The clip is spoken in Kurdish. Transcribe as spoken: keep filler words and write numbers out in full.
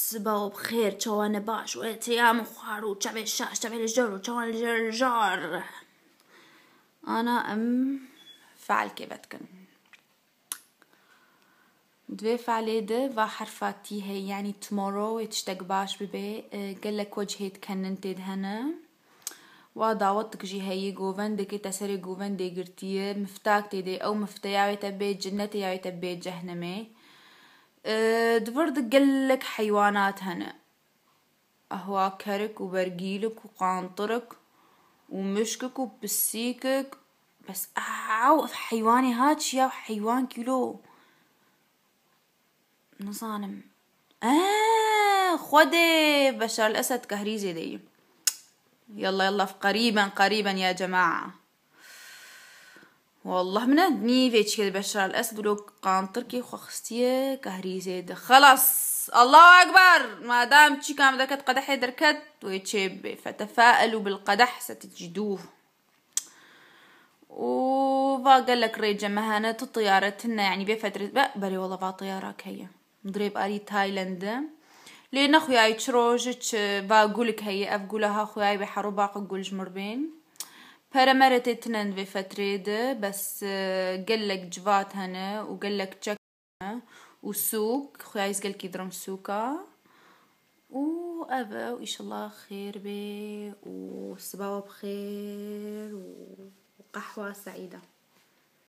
Sibaw bi xêr, çawa ne baş û etiya min xwar û çavê şaş, çavê li jar û çawan li jar jar. Ana em feelkê vedikin. Di vê feelê de va herfa tî heye, yanî tomorrow ê tiştek baş bibe. E, gelek wecihê dikenin tê de hene. Wa dawet jî heye, govendekê te serê govendê girtiye, miftak tê de, ew mifte ya wê te bê cinnetê ya wê te bê cehnemê. E, di vir de gelek heywanat hene. Ehwa kerik û bergîlik û qantirik û mişkik û pisîkik. Bes ew heywanê ha çi ya, heywan kîlo. Nizanim. Eee, Xwedê, Beşar el-Esed kehrîzê de yî. Yalla, yalla, qerîben, qerîben ya cemaa. Wallah min e nîvê çikê di Beşar el-Esed wilo qantirkê xwe xistiye kehrîzê de. Xelas. Allahu Ekber. Madam çîka min derket, qedehê derket, wê çê bê. Fetefaelu bil qedeh setecidûh. Û va gelek rêce me hene, tu tiyare tune, yanî vê fetrê, be, berê wala va tiyara heye. Dirê bi alî Taylandê. Lê nexuyayî çi roj, çi va gulik heye, ev gula ha xuyayî bê herû baqi gul ji mir bên. Pere mere tê tinen vê fetrê de, bes, e, gelek civat hene û gelek çek hene û sûk, xuyayî gelkî dirim sûka. Û ev e, û îşallah xêr bê û sibawa bi xêr û qehwa seîda.